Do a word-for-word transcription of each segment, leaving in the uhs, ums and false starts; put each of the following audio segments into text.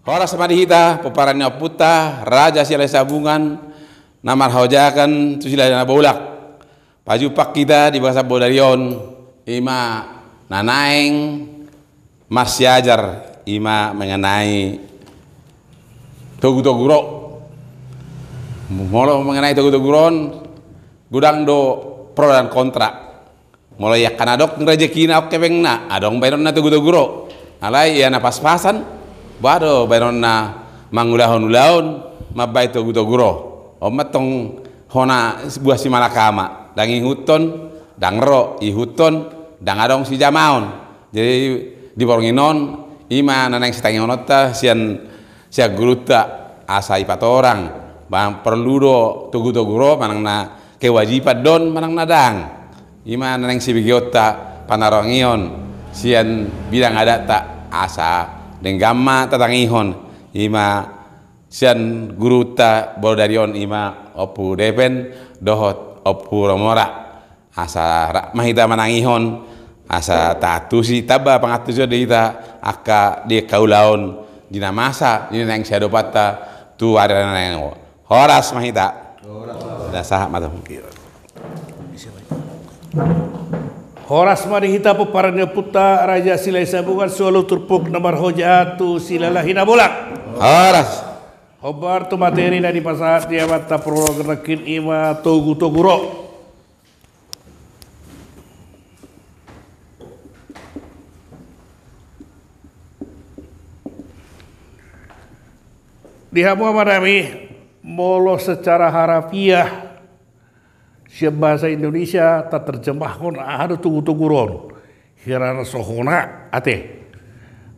Horas ma di hita pomparan ni ompunta Raja Silahisabungan na marhaojahan tu Silalahi Nabolak. Pajumpang hita di bagasan bodari on, i ma na naeng marsiajar, i ma mengenai togu-togu ro. Molo mengenai togu-togu ro on, godang do pro dan kontra. Molo i angka na adong rejekina, on hepengna, adong baenonna togu-togu ro. Alai ia na pas-pasan, boha do baenonna mangulahon ulaon mambaen togu-togu ro? On ma antong hona buah simalakama, ndang ihuthon, ndang ro, ihuthon, ndang adong sijamaon. Jadi di borngin on, i ma na naeng sitangihononta sian, sian gurunta, asa ipatorang, ba porlu do togu-togu ro manang na kewajiban do on manang na ndang. I ma na naeng sibegeonta panarongion sian bidang adatta, asa denggan ma tatangihon, i ma sian gurunta bodari on, i ma Ompu Depen dohot Ompu Romora. Asa rap ma hita manangihon, asa taantusi, tamba pangantusion di hita angka, di angka ulaon di na masa, di na naeng siadopanta tu ari na naeng on. Horas ma hita. Horas. Dah, sahat ma tu. Horas ma di hita pomparan ni ompunta Raja Silahisabungan, sualo turpuk na marhaojahan tu Silalahi Nabolak. Horas. Hombar tu materi na dipasahat ni amanta prolog nangkin, i ma togu-togu ro. Di hamu amanami, molo secara harafiah sian bahasa Indonesia taterjemahon aha do togu-togu ro on? Hira na so hona ate.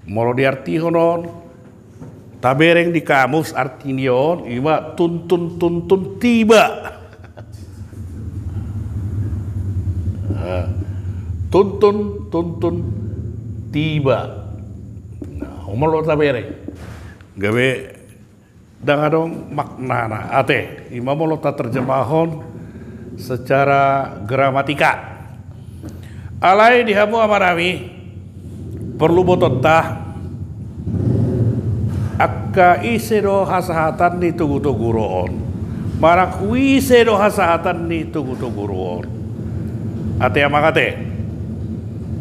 Molo diartihon on, tabereng di kamus arti ni on, i ma tuntun-tuntun tiba. Nah, tuntun-tuntun tiba. Nah, on molo tabereng. Gabe ndang adong maknana ate, i ma molo taterjemahon secara gramatika. Alai di hamu amanami, porlu botoonta, angka ise do hasahatan ni togu-togu ro on, manang hu ise do hasahatan ni togu-togu ro on. Ate amang ate.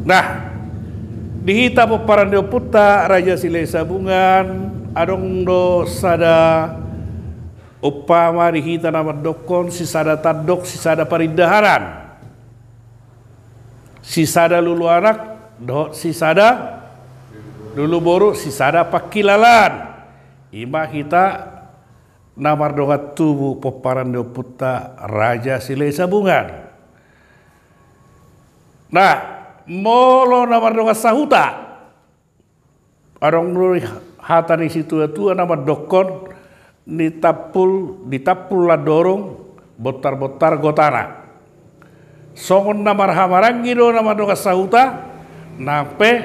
Nah, di hita pomparan ni ompunta Raja Silahisabungan, adong do sada umpama di hita na mandokkon sisada tandok, sisada parindahanan, sisada lulu anak dohot sisada lulu boru, sisada pangkilalaan. I ma hita na mardongan tubu pomparan ni ompunta Raja Silahisabungan. Nah, molo na mardongan sahuta, adong do hata ni situa-tua na mandokkon, nitampul, ditampul landorung, bontar-bontar gotana. Songon na marhahamaranggi do na mardongan sahuta, nang pe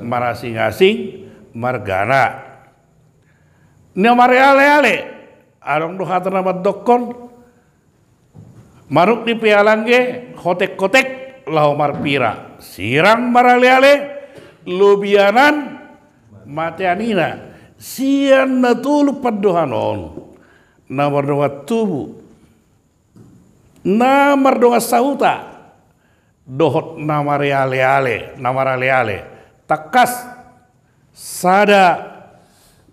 marasing-asing margana. Na maraleale-ale, adong do hata na mandokkon, manuk ni pialangge hotek-hotek laho marpira, sirang maraleale, lobianan mateanina. Sian na tolu pandohan on, na mardongan tubu, na mardongan sahuta, dohot na maraleale, na maraleale, tangkas sada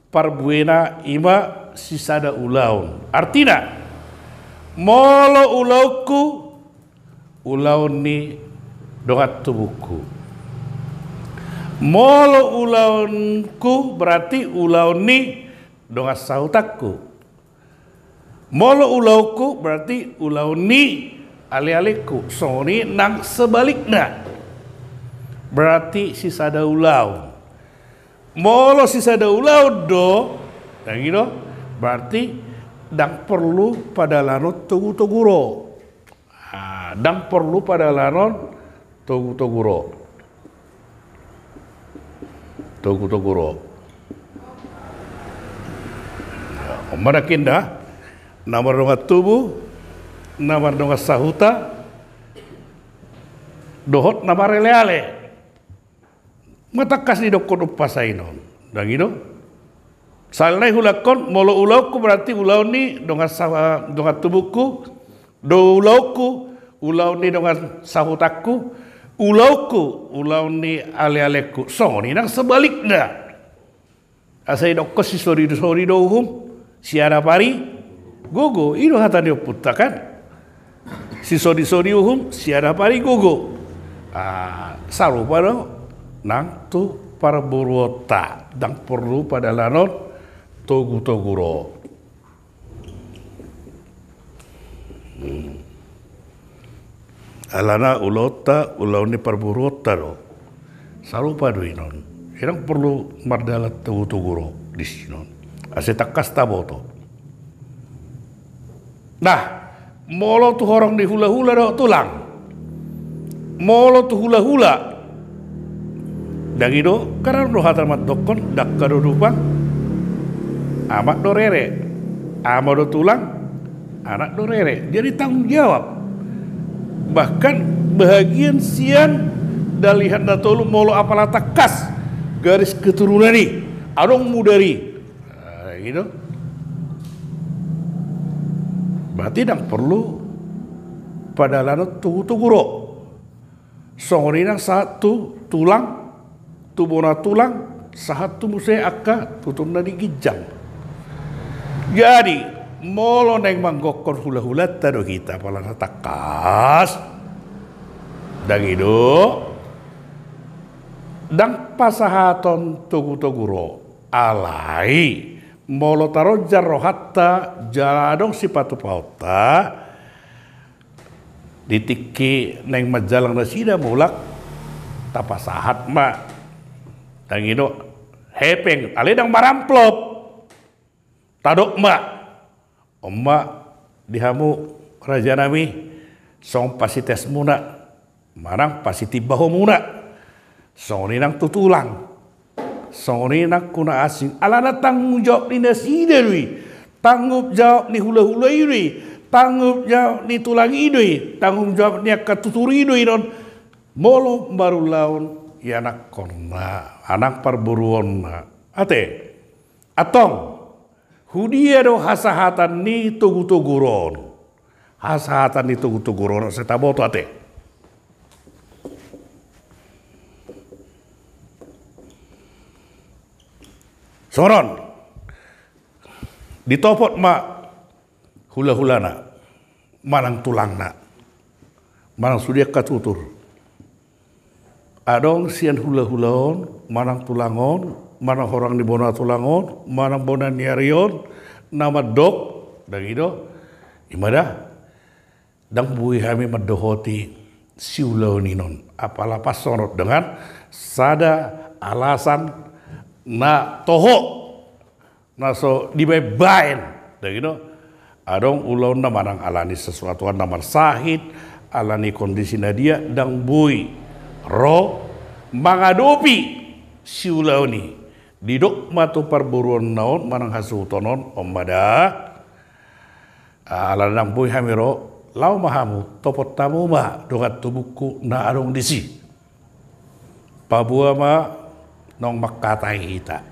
parbuena, i ma sisada ulaon. Artina, molo ulaonku, ulaon ni dongan tubungku. Molo ulaonku, berarti ulaon ni dongan sahutanku. Molo ulaonku, berarti ulaon ni alealengku. Songon i nang sebalikna, berarti sisada ulaon. Molo sisada ulaon do, ndang i do, berarti ndang porlu padalanon togutogu ro. Ah, ndang porlu padalanon togutogu ro. Togutogu ro. Ya, on ma nangkin da, na mardongan tubu, na mardongan sahuta, dohot na maraleale. Nga tangkas didokkon umpasa i non, ndang i do? Sahali nai hulangkon, molo ulaonku berarti ulaon ni dongan sa-, dongan tubungku, do ulaonku, ulaon ni dongan sahutanku, ulaonku, ulaon ni alealengku. Songon i nang sebalikna. Asa didokkon sisodisodi do uhum, siadap ari gogo, i do hata ni ompunta kan. Sisodisodi uhum, siadap ari gogo. Ah, sarupa do nang tu parboruonta, ndang porlu padalanon togutogu ro. Hmm. Alana ulaonta, ulaon ni parboruonta do. Sarupa do inon. Ndang porlu mardalan togutogu ro di sinon. Asa tangkas taboto. Nah, molo tu horong ni hulahula do tulang. Molo tu hulahula. Ndang i do, karena do hata mandokkon, dangka do dupang, amak do rere. Ama do tulang, anak do rere. Jadi tanggung jawab. Bahkan bahagian sian dalihan na tolu molo apala tangkas garis keturunan i. Adong mudar i. Ah, gitu. Berarti ndang porlu padalanon togutogu ro. Songon i nang sahat tu tulang, tu bona tulang, sahat tu muse angka tuturna di ginjang. Jadi, molo naeng manggokkon hulahulanta do hita apala na tangkas, ndang i do, ndang pasahaton togutogu ro. Alai, molo taronjar rohanta jala adong sipatupaonta, di tingki naeng manjalang nasida mulak, tapasahat ma. Ndang i do, hepeng, alai ndang maramplop. Tadok ma. On ma di hamu rajanami, songon pasitesmuna manang pasitimbahomuna. Songon i nang tu tulang. Songon i nang tu na asing. Alana tanggung jawab ni nasida do i. Tanggung jawab ni hulahula i do i. Tanggung jawab ni tulang i do i. Tanggung jawab ni angka tutur i do inon. Molo marulaon ianakhonna, anak parboruonna. Ate. Antong. Hudia do hasahatan ni togutogu ro on? Hasahatan ni togutogu ro on, asa taboto ate. Songon on, ditopot ma hulahulana, manang tulangna, manang sude angka tutur. Adong sian hulahula on, manang tulang on, manang horong ni bona tulang on, manang bona ni ari on, na mandok, ndang i do, i ma da, ndang boi hami mandohoti siulaon i non. Apala pas songon on dengan sada alasan na toho. Na so dibaen-baen, da gitu. Adong ulaonna manang alani sesuatu na marsahit, alani kondisi na dia, ndang boi ro mangadopi siulaon i. Didok ma tu parboruonna on manang hasuhuton on, on ma da. Ala ndang boi hami ro, laho ma hamu, topot hamu ma dongan tubungku na adong disi. Paboa ma naung mangkatai hita.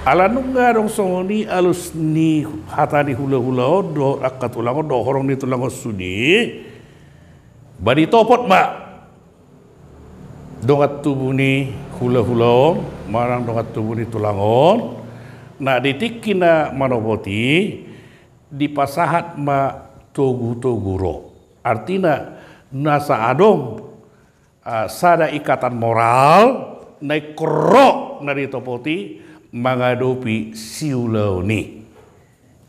Ala nunga adong songon i alus ni hata ni hulahula on dohot angka tulang on dohot horong ni tulang on sude, ba ditopot ma dongan tubu ni hulahula on manang dongan tubu ni tulang on, na di tingki na manopot i, dipasahat ma togutogu ro. Artina, nasa adong, ah, sada ikatan moral na ingkon ro na ditopot i mangadopi siulaon i.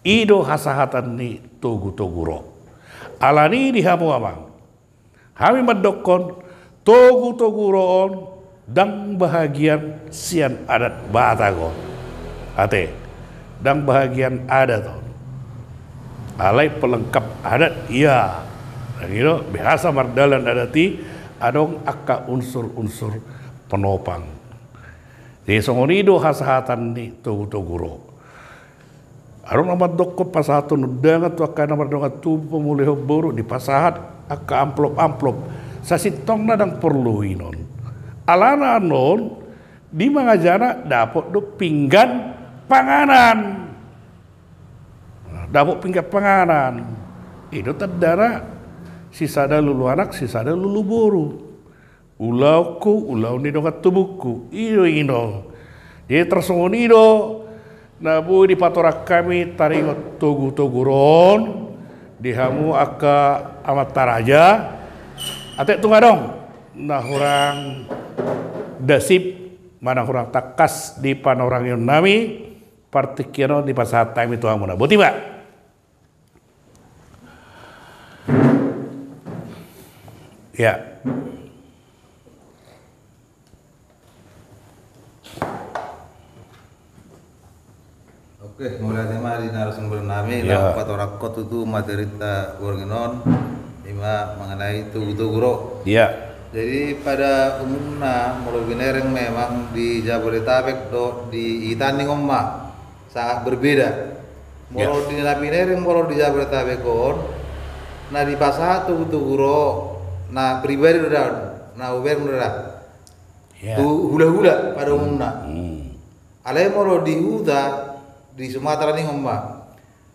I do hasahatan ni togutogu ro. Alani i di hamu amang, hami mandokkon, togutogu ro on ndang bahagian sian adat Batak on. Ate, ndang bahagian adat on. Alai pelengkap adat, ia. Ndang i do, biasa mardalan adat i, adong angka unsur-unsur penopang. Jadi songon i do hasahatan ni togutogu ro. Adong na mandokkon pasahaton undangan tu angka na mardongan tubu, pamulihon boru, dipasahat angka amplop-amplop. Sasintongna ndang porlu inon. Alana annon, di mangajana dapot do pinggan panganan. Dapot pinggan panganan. I do tandana sisada lulu anak, sisada lulu boru. Ulaonku, ulaon ni dongan tubungku. I do i non. Jadi tarsongon i do na boi dipatorang hami taringot togu-togu on di hamu angka amanta raja. Ate tung adong na hurang dasip manang hurang tangkas di panorangion nami, partingkian on dipasahat hami tu hamuna. Boti ma. Ya. Oke, mauliate ma di narasumber nami, ya, laho patorangkon tutu materita borngin on, ima mengenai togu-togu ro. Ya. Jadi pada umumna molo binereng memang di Jabodetabek do di hita ninna on ma sangat berbeda. Molo, ya, di na binereng molo di Jabodetabek on, na dipasahat togu-togu ro na pribadi do da, na ubereng do da. Ya. Tu hula-hula pada umumna. Hmm. Alai molo di huta, di Sumatera ninna on ma,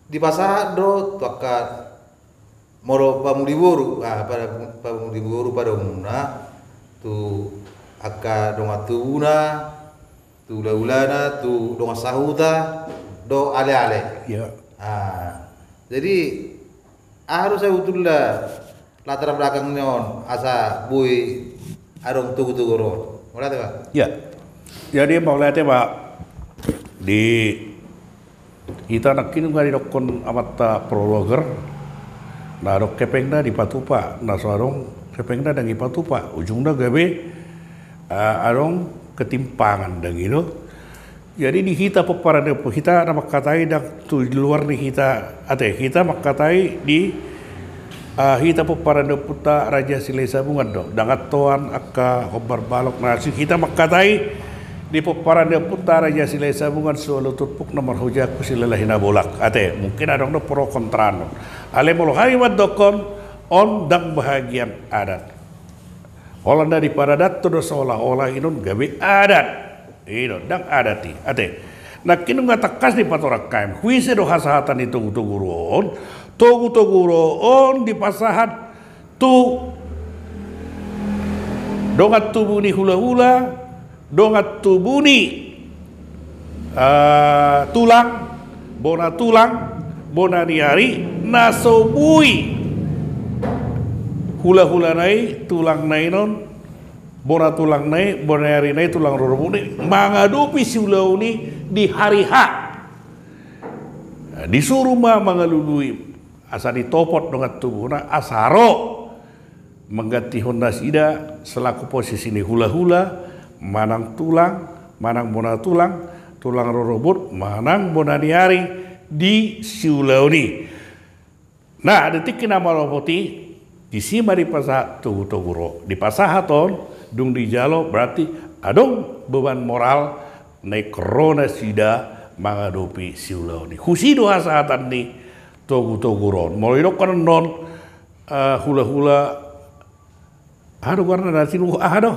dipasahat do tu angka molo pamuli boru, ah, pada pamuli boru pada umumna tu angka dongan tubuna, tu hula-hulana, tu dongan sahuta, do ale-ale. Ya. Ah, jadi aha do sabotulna latar belakangna on asa boi adong togu-togu ro? Mauliate ma. Ya. Jadi mauliate ma di hita nangkin nunga didokkon amanta prologer, na adong hepengna dipatupa, na so adong hepengna ndang dipatupa, ujungna gabe, ah, adong ketimpangan ndang i do. Jadi di hita pomparan ni ompu, hita na mangkatai ndang tu luar ni hita, ate, hita mangkatai di, ah, hita pomparan ni ompunta Raja Silahisabungan do, ndang antoan angka hombar balok na asing hita mangkatai di pomparan ni ompunta Raja Silahisabungan, siualu turpuk na marhojangku, silalahi na bolak. Ate, mungkin adong do pro kontra on. Alai molo hami mandokkon on ndang bahagian adat. Holan na diparadathon do seolah-olah i non gabe adat. I do, ndang adat i. Ate. Nangkin nunga tangkas dipatorang hami. Huise do hasahatan ni togu-togu ro on? Togu-togu ro on dipasahat tu dongan tubu ni hula-hula, dongan tubu ni, eh, tulang, bona tulang, bona ni ari, na so boi hula-hulana i, tulangna i non, bona tulangna i, bona ni arina i, tulang rorobotna i mangadopi siulaon i di hari H. Disuru ma mangalului asa ditopot dongan tubuna asa ro manggantihon nasida selaku posisi ni hula-hula, manang tulang, manang bona tulang, tulang rorobot, manang bona ni ari di siulaon i. Nah, di tingki na malopot i, disi ma dipasahat togu-togu ro. Dipasahat on, dung dijalo, berarti adong beban moral naeng ro nasida mangadopi siulaon i. Husi do hasahatan ni togu-togu ro on. Molo didok annon, eh, hula-hula, aha do goarna na sinuhuk, aha do?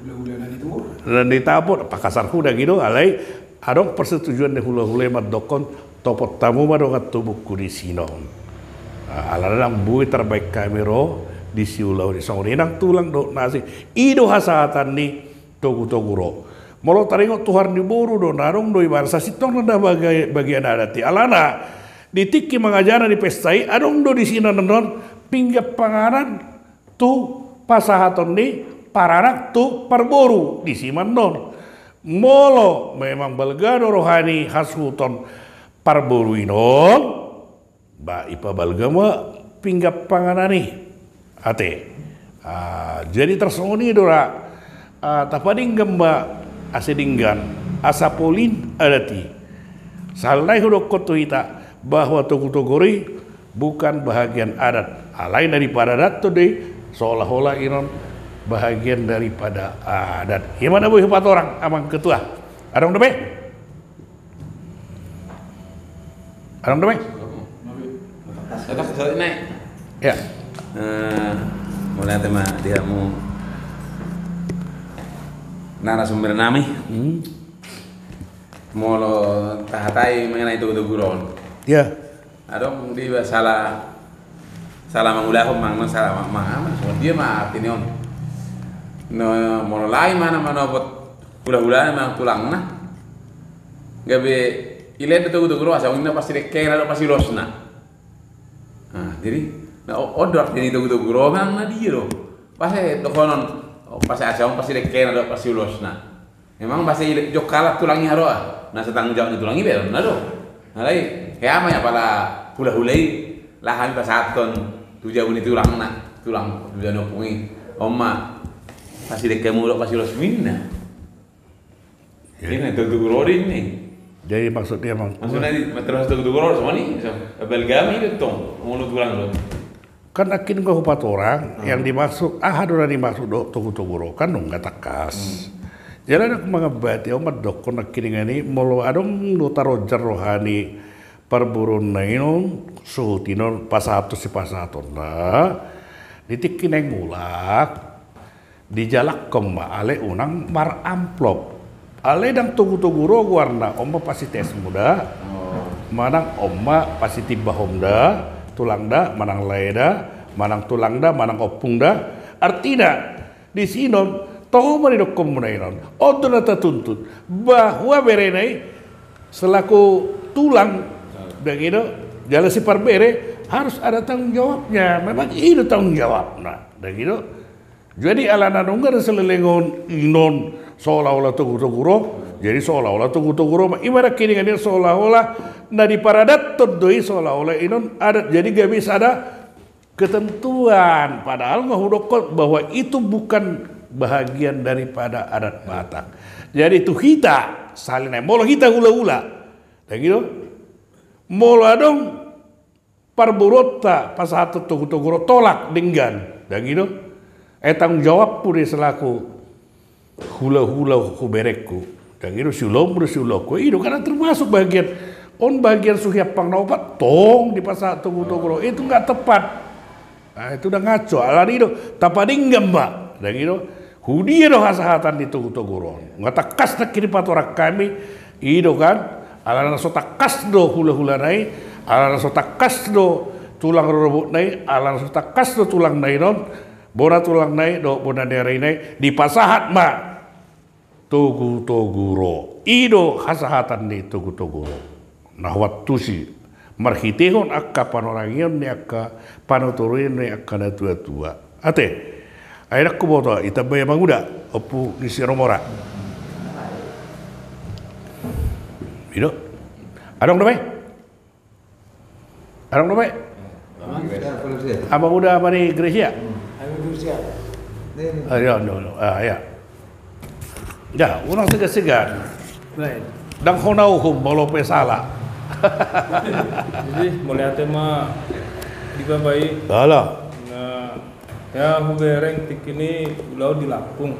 Hula-hula na di tuor. Na di tuor, pakasar hudang i do, alai adong persetujuan ni hula-hula i mandokkon topot hamu ma dongan tubungku disi non. Ah, alana ndang boi tarbaen hami ro di siulaon i songon i nang tulang dohot na asing. I do hasahatan ni togu-togu ro. Molo taringot tu harburu do na adong do ibana sasintongna ndang baga-, bagian adat i. Alana di tingki mangajana di pesta i adong do disi na annon pinggan panganan tu pasahaton ni paranak tu parboru disi ma annon. Molo memang balga do roha ni hasuhuton parboru i non, ba ipabalga ma pinggan panganan i. Ate. Ah, jadi tarsongon i do ra, ah, tapadenggan ma asa denggan, asa polin adat i. Sahali nai hudokkon tu hita bahwa togu-togu ro i bukan bahagian adat. Alai na diparadathon do i seolah-olah i non bahagian daripada adat. Ima na boi hupatorang amang ketua. Adong dope? Adong dope? Datang ke sana, naik. Ya. Eh, mauliate ma di hamu narasumber nami. Hmm. Molo tahatai mengenai togu-togu ro on. Iya. Adong di ba salah, salah mangulahon manang salah ma, ma, ma, songon dia ma arti ni on. No, molo lae ma na manopot hula-hulana manang tulangna. Gabe ilen do togu-togu ro asa unina pasti dekkena do pasti losna. Nah, jadi, nah, o-, on do arti ni togu-togu ro manang na dia do. Pasti dohonon, oh, pasti asa on pasti dekkena do pasti losna. Memang pasti jokkalan tulang i haroa. Na so tanggung jawab ni tulang i be, na do. Alai, hea ma i apala hula-hula i, laho hami pasahathon tu jabu ni tulangna, tulang tu jabu ni ompung i. On ma, pasti dekkena do pasti losna. Jadi, togu-togu ro do i. Jadi maksudnya emang. Maksudnya di, termasuk togu-togu ro, songon i, so, balgami do tong, molo tulang do. Kan nangkin nunga hupatorang, yang dimaksud, aha do na dimaksud do togu-togu ro, kan nunga tangkas. Jala na mangambati, au mandokkon nangkiningan i, molo adong do tarojar roha ni parboruon na i non, suhut i non, pasahat tu sipasahatonna, di tingki naeng mulak, dijalakhon ma, alai unang maramplop. Alai ndang togu-togu ro goarna, on ma pasti tesmu da. Manang on ma pasti timbahom da, tulang da, manang lae da, manang tulang da, manang ompung da. Artina, di sinon, toho ma didokhonmuna i non. On do na tatuntut. Bahwa berena i, selaku tulang, ndang i do, jala si parbere, harus ada tanggung jawabnya. Memang i do tanggung jawabna. Ndang i do. Jadi alana nunga do saleleng on i non seolah-olah togu-togu ro, jadi seolah-olah togu-togu ro ma, ibarat nangkiningan i seolah-olah na diparadathon do i seolah-olah i non adat, jadi gabe sada ketentuan, padahal nunga hudokkon bahwa itu bukan bahagian daripada adat Batak. Jadi tu hita, sahali nai molo hita hula-hula, ndang i do, molo adong parboruonta pasahathon togu-togu ro, tolak, denggan, ndang i do. Ai tanggung jawabhu do i selaku hula-hula hu berengku, ndang i do, siulaonmu do siulaonku, i do, karena termasuk bagian, on bagian suhi ampang na opat, tong dipasahat togu-togu ro, itu nggak tepat. Nah, itu ndang aco, alani i do, tapadenggan ma, ndang i do. Hudia do hasahatan ni togu-togu ro on? Nunga tangkas nangkin dipatorang hami, i do kan, alana so tangkas do hula-hulana i, alana so tangkas do tulang rorobotna i, alana so tangkas do tulangna i non, bona tulangna i dohot bona ni arina i, dipasahat ma togu-togu ro. I do hasahatan ni togu-togu ro. Na huantusi marhitehon angka panorangion ni angka, panotoruion ni angka natua-tua. Ate, ai ndang huboto, itambai Amanguda, Ompu ni si Romora. I do. Adong dope? Adong dope? Amanguda, Amanguda Gresia. Ayo, no, no. Ah, ya. Ya, unang segan-segan. Baik. Ndang hona uhum molo pe sala. Jadi, mauliate ma di Bapa i. Alah. Nah, ya, hubereng tingki ni ulaon di Lampung.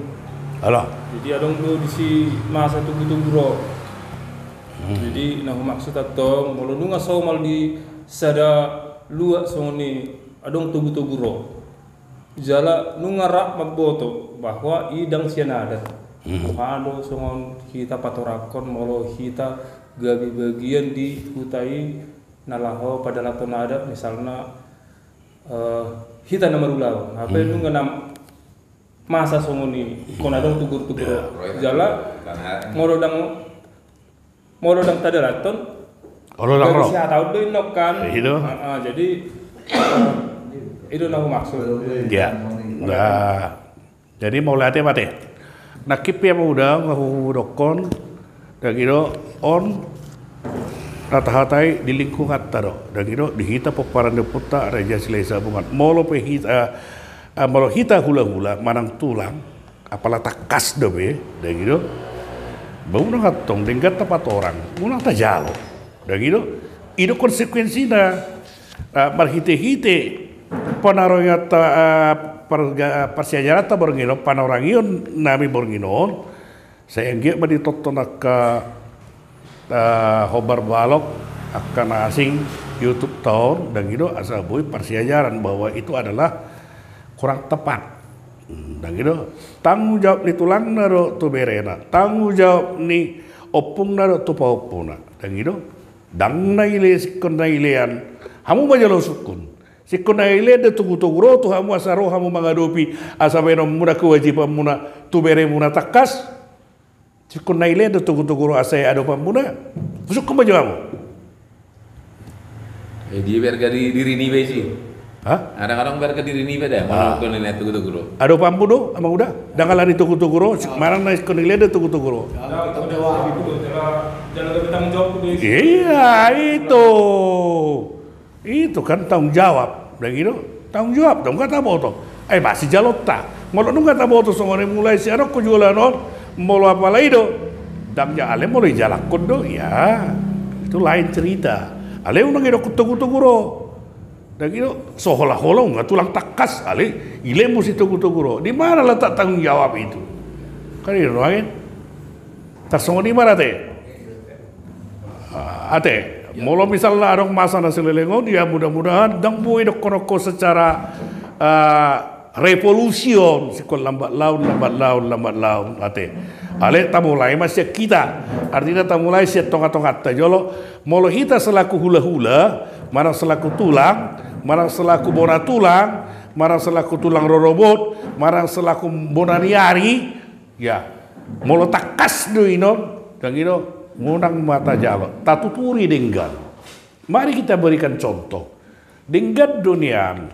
Alah. Jadi, adong do disi masa togu-togu ro. Hmm. Jadi, na humaksud antong, molo nunga somal di sada luat songon i adong togu-togu ro. Jala nunga rap mamboto bahwa i ndang sian adat. Hmm. Boha do songon hita patorangkon molo hita gabe bagian di huta i na laho padalathon adat, misalna, eh, hita na marulaon. Hape, hmm, nunga na masa songon i, ingkon adong togu-togu ro. Ya. Jala molo ndang Molo ndang tadalathon, olo ndang ro. Gabe sihataon do i non kan. I do. Heeh, jadi, eh, i do na humaksud. Ya. Nah, jadi mauliate ma ate. Nangkin pe Amanguda, nga hudokkon, ndang i do, on na tahatai di lingkunganta do, ndang i do, di hita pomparan ni ompunta Raja Silahisabungan. Molo pe hita, eh, molo hita hula-hula manang tulang, apala tangkas dope, ndang i do. Ba unang antong denggan tapatorang, unang tajalo, ndang i do. I do konsekuensina, ah, marhite-hite panarongianta, ah, par-, ah, parsiajaranta borngin on, panorangion nami borngin on, sai anggiat ma ditonton angka, ah, hombar balok, angka na asing YouTube ta on, ndang i do, asa boi parsiajaran bahwa itu adalah kurang tepat. Hmm, ndang i do. Tanggung jawab ni tulangna do tu berena. Tanggung jawab ni ompungna dohot tu pahompuna. Ndang i do? Ndang na ile, singkon na ilean. Hamu ma jala husungkun. Singkon na ilean do togu-togu ro tu hamu asa ro hamu mangadopi, asa baenonmuna kewajibanmuna tu beremuna tangkas. Singkon na ilean do togu-togu ro asa i adopanmuna. Husungkun ma jo hamu. Eh, dia berga di diri niba isi. Hah? Ada kadang berga diri niba dah. Ah. Kalau kau nilai togu-togu ro. Adopanmu do, amang uda. Ndang ala ni togu-togu ro, si-, manang na singkon na ilean do togu-togu ro. Iya, itu. Itu kan tanggung jawab, ndang i do? Tanggung jawab, ndang taboto. Ai, masih jalonta. Molo nunga taboto songon i mulai sian on jolo on, molo apala i do. Ndang ja, alai molo dijalakkon do, ya. Itu lain cerita. Alai unang didokkon togu-togu ro. Ndang i do, seolah-olah nunga tulang tangkas, alai ilemu si togu-togu ro. Di mana letak tanggung jawab itu? Kan i do nuaeng. Tarsongon i ma ate. Ah, ate, molo misalna adong masa na saleleng on, ya mudah-mudahan ndang boi dohononku secara, ah, revolusi on, singkon lambat laun, lambat laun, lambat laun, ate. Alai tamulai ma sian hita. Artina tamulai sian tonga-tonganta jolo. Molo hita selaku hula-hula, manang selaku tulang, manang selaku bona tulang, manang selaku tulang rorobot, manang selaku bona ni ari, ya, molo tangkas do i non, ndang i do, unang ma tajalo, tatuturi denggan. Mari kita berikan contoh. Denggan do nian.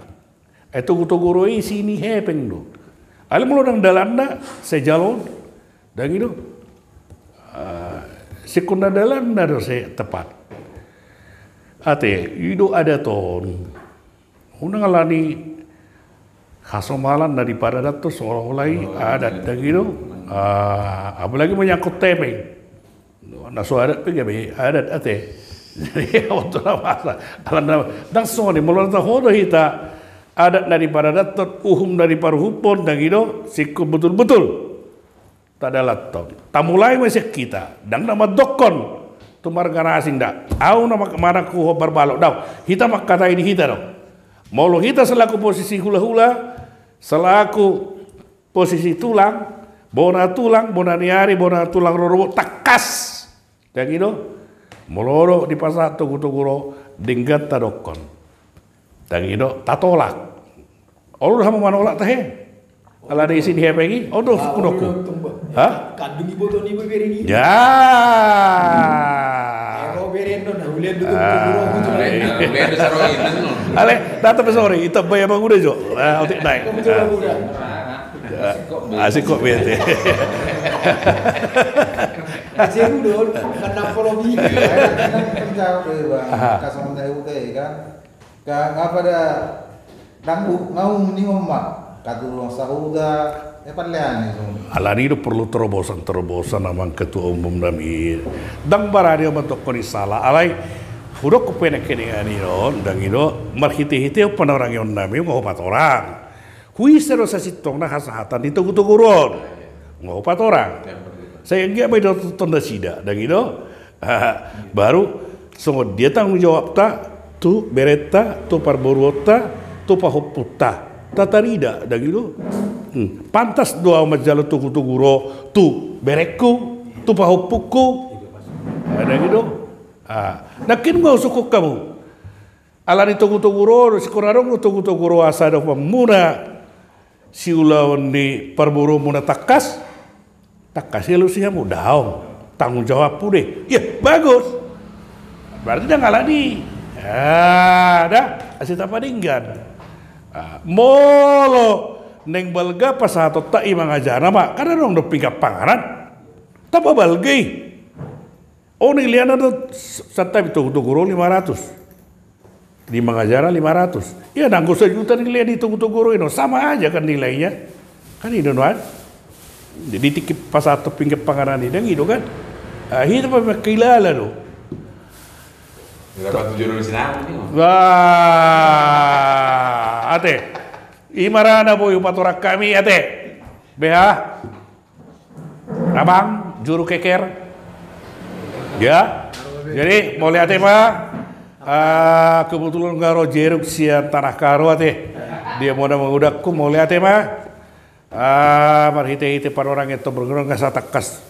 Eh, togu-togu ro i isi ni hepeng do. Alai molo ndang dalanna, sai jalo on. Ndang i do. Ah, singkon na dalanna do sai tepat. Ate, i do adat on. Unang ala ni hasomalan na diparadathon seolah-olah i adat, ndang i do. Ah, apalagi menyangkut hepeng. Na so adat pe gabe adat, ate. Jadi, on do na masa. Alana ndang songon i, molo taboto hita adat na diparadathon, uhum na diparuhuphon, ndang i do, singkon betul-betul tadalathon. Tamulai ma sian hita, ndang na mandokkon tu marga na asing da. Au na mak-, manang huhombar balok, daong. Hita mangkatai di hita do. Molo hita selaku posisi hula-hula, selaku posisi tulang, bona tulang, bona ni ari, bona tulang rorobot, tangkas. Ndang i do, molo do dipasahat togu-togu ro, denggan tadokkon. Ndang i do, tatolak. Olo do hamu manolak tahe? Ala ni isi ni hepeng i, olo do husungkunonku. Hah? Kandung iboto ni bere ni. Ya. Ero bere no, na ulen do togu-togu ro. Ah, ulen, ulen do saro i, no. Ale, datang pe sore, ita bayar bangun aja. Ah, otik naik. Kamu coba udah. Asik kok, bete. Asik udah, kena pologi. Kan jauh deh, Bang. Aha. Kasong tahu teh, kan? Ka, ngapa da, dang u-, ngau ni mama, katu ruang sahuda, eh, panlean itu. Ala ni do perlu terobosan-terobosan, amang ketua umum nami. Dang barani amang tokkon i sala, alai, hudok ku penek kene ani on, ndang i do, marhite-hite panorang on nami, ngau patorang. Huise do sasintongna hasahatan ni togu-togu ro on. Ngau patorang. Sai anggiat ma didokkon nasida, ndang i do. Baru songon dia tanggung jawabta tu berenta, tu parboruonta, tu pahompunta. Tatarida, ndang i do. Hmm. Pantas do au manjalo togu-togu ro tu berengku, tu pahompunku. Ndang i do. Ah, nangkin ma husungkun hamu. Ala ni togu-togu ro, singkon adong do togu-togu ro asa dohononmuna siulaon ni parboruonmuna tangkas, tangkas i alusi hamu, daong, tanggung jawabmu do i. Iya, bagus. Berarti dang ala ni. Ah, da, asa tapadenggan. Ah, molo naeng balga pasahatonta i, mangajarna ma, kan adong do pinggan panganan. Tapabalga i. Oh, nilaianna do s-, santabi togu-togu ro lima ratus. Di mangajarna lima ratus. Iya, nanggo sajuta nilai ni togu-togu ro i, no, sama aja kan nilainya. Kan i do nuan. Jadi tingki pasahat pinggan panganan i, ndang i do kan. Ah, hita pe mangkilala do. Dapat tujuh ribu sinang ni. Wah, ate. I ma ra na boi hupatorang hami, ate. Beha. Abang, juru keker. Ya. Jadi, mauliate ma. Ah, kebetulan nga ro jeruk sian Tanah Karo, ate. Dia muna mangudakku, mauliate ma. Ah, marhite-hite panorang i, to bergurau nga satangkas.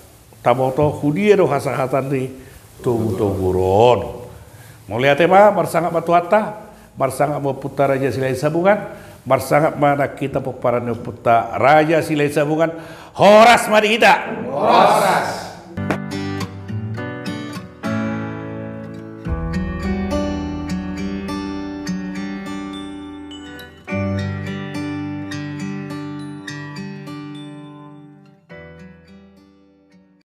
taboto hudia do hasahatan ni togu-togu on. Mauliate ma, marsangap ma Tuhanta, marsangap ma Ompunta Raja Silahisabungan, marsangap ma nang hita pomparan ni Ompunta Raja Silahisabungan. Horas ma di hita. Horas.